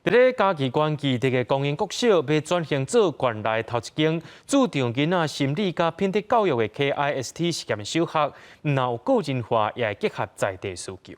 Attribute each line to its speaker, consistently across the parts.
Speaker 1: 佇咧嘉義縣基地的光榮國小，欲轉型做縣內頭一間注重囡仔心理佮品德教育的 KIST 實驗小學，毋但有個人化，也會結合在地需求。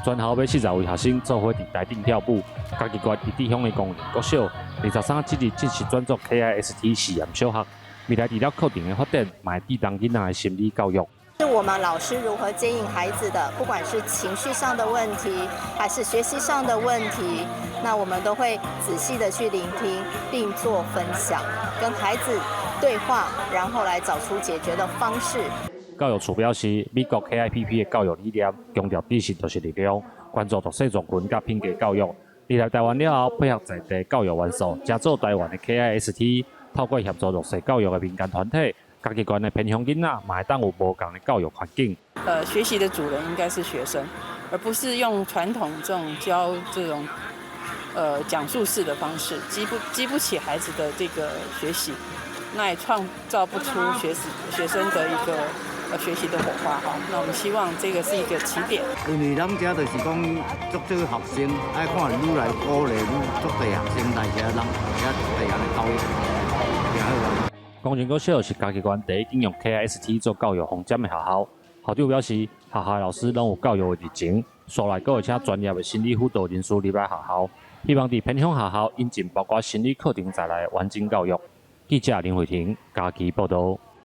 Speaker 2: 全校欲40位學生做伙佇台頂跳舞。嘉義縣一致鄉的光榮國小，23這日正式轉做 KIST 實驗小學。未來除了課程的發展，嘛會注重囡仔的心理教育。
Speaker 3: 是我們老師如何接應孩子的，不管是情緒上的問題，還是學習上的問題，那我們都會仔細的去聆聽，並做分享，跟孩子對話，然後來找出解決的方式。
Speaker 2: 教育處表示，美國 KIPP 的教育理念強調知識就是力量，關注弱勢族群佮品格教育。來台灣了後，配合在地教育元素，成做台灣的 KIST，透過協助弱勢教育的民間團體。嘉義縣的偏鄉囡仔嘛會當有無仝的教育環境。
Speaker 4: 學習的主人應該是學生，而不是用傳統這種教這種講述式的方式，激不起孩子的這個學習，那也創造不出學生的一個學習的火花哈。那我們希望這個是一個起點。
Speaker 5: 因為咱這就是講，足少學生愛看愈來鼓勵愈足濟學生來遮，人遮足濟人的教育，誠好。
Speaker 2: 光榮國小是嘉義縣第一間用 KIST 做教育方針的學校。校長表示，學校的老師攏有教育的熱情，紲來閣會請專業的心理輔導人士入來學校，希望佇偏鄉學校引進包括心理課程在內的完整教育。記者林慧婷嘉義報導。